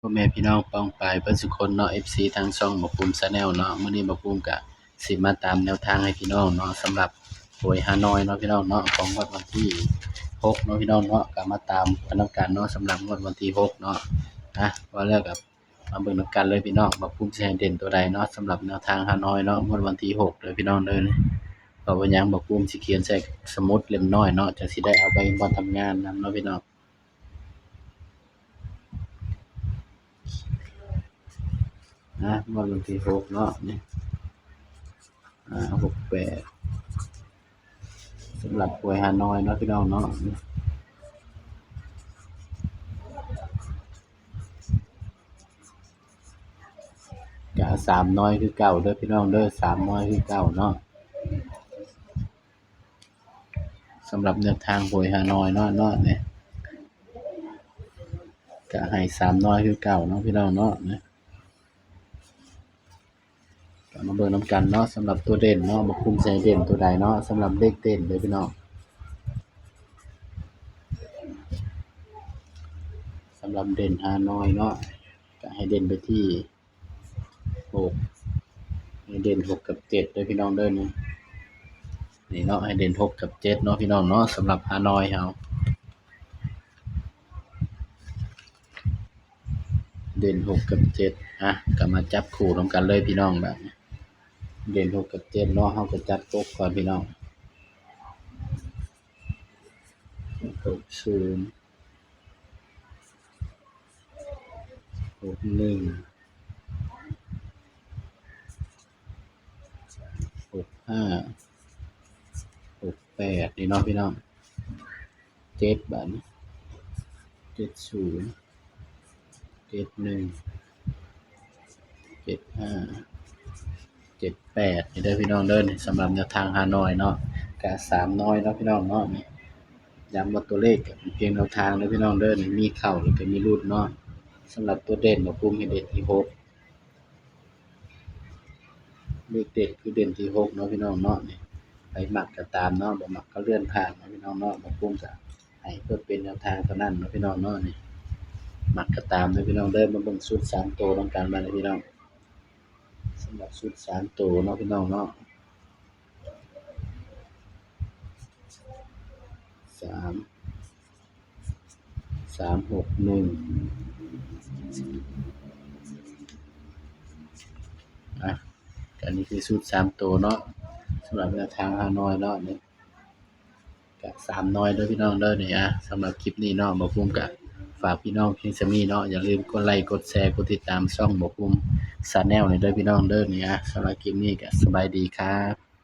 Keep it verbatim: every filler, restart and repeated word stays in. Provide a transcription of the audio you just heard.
พ่อแม่พี่น้องป้องปายเบิดสุคนเนาะ เอฟซี ทางช่องบ่าวปุ้ม Channel เนาะ มื้อนี้บ่าวปุ้มกะสิมาตามแนวทางให้พี่น้องเนาะ สำหรับหวยฮานอยเนาะพี่น้องเนาะ ของงวดวันที่หกเนาะพี่น้องเนาะ กะมาตามกันนำกันเนาะ สำหรับงวดวันที่หกเนาะ อ่ะ ว่าแล้วกะมาเบิ่งนำกันเลยพี่น้อง บ่าวปุ้มสิให้เด่นตัวใดเนาะ สำหรับแนวทางฮานอยเนาะ งวดวันที่หกเด้อพี่น้องเด้อ เพราะว่าหยังบ่าวปุ้มสิเขียนใส่สมุดเล่มน้อยเนาะ จั่งสิได้เอาไปบ่อนทำงานนำเนาะพี่น้อง นะ งวดวันที่หกเนาะ นี่ อ่า หกแปด สำหรับหวยฮานอยเนาะพี่น้องเนาะ กะสามน้อยคือเก่าเด้อพี่น้องเด้อ สามน้อยคือเก่าเนาะ สำหรับแนวทางหวยฮานอยเนาะ เนาะ นี่ กะให้สามน้อยคือเก่าเนาะพี่น้องเนาะ นี่ กะมาเบิ่งนำกันเนาะ สำหรับตัวเด่นเนาะ บ่าวปุ้มสิให้เด่นตัวใดเนาะ สำหรับเลขเด่นเด้อพี่น้อง สำหรับเด่นฮานอยเนาะ กะให้เด่นไปที่หก ให้เด่นหกกับเจ็ดเด้อพี่น้องเด้อ นี่ นี่เนาะ ให้เด่นหกกับเจ็ดเนาะพี่น้องเนาะ สำหรับฮานอยเฮา เด่นหกกับเจ็ด อ่ะ กะมาจับคู่นำกันเลยพี่น้อง บาดนี้ เด่นหกกับเจ็ดเนาะ เฮากะจัดตกก่อนพี่น้อง หกศูนย์ หกหนึ่ง หกห้า หกแปด นี่เนาะพี่น้อง เจ็ด บาดนี้ เจ็ดศูนย์ เจ็ดหนึ่ง เจ็ดห้า เจ็ดแปด นี่เด้อพี่น้องเด้อ นี่สำหรับแนวทางฮานอยเนาะ กะสามน้อยเนาะพี่น้องเนาะ นี่ ย้ำว่าตัวเลขกะเป็นเพียงแนวทางเด้อพี่น้องเด้อ นี่มีเข้าแล้วกะมีหลุดเนาะ สำหรับตัวเด่นบ่าวปุ้มให้เด่นที่หก เลขเด่นคือเด่นที่หกเนาะพี่น้องเนาะ นี่ ไผมักกะตามเนาะ บ่มักกะเลื่อนผ่านเนาะพี่น้องเนาะ บ่าวปุ้มกะให้เพื่อเป็นแนวทางเท่านั้นเนาะพี่น้องเนาะ นี่ มักกะตามเด้อพี่น้องเด้อ มาเบิ่งชุดสามตัวนำกันบาดนี้พี่น้อง สำหรับชุดสามตัวเนาะพี่น้องเนาะ สาม สามหกหนึ่ง อ่ะ อันนี้คือชุดสามตัวเนาะ สำหรับแนวทางฮานอยเนาะ นี่ กะสามน้อยเด้อพี่น้องเด้อ นี่ อ่ะ สำหรับคลิปนี้เนาะ บ่าวปุ้มกะฝากพี่น้องเพียงส่ำนี้เนาะ อย่าลืมกดไลก์ กดแชร์ กดติดตามช่องบ่าวปุ้ม Channel นี่เด้อพี่น้องเด้อ นี่ อ่ะ สำหรับคลิปนี้กะสบายดีครับ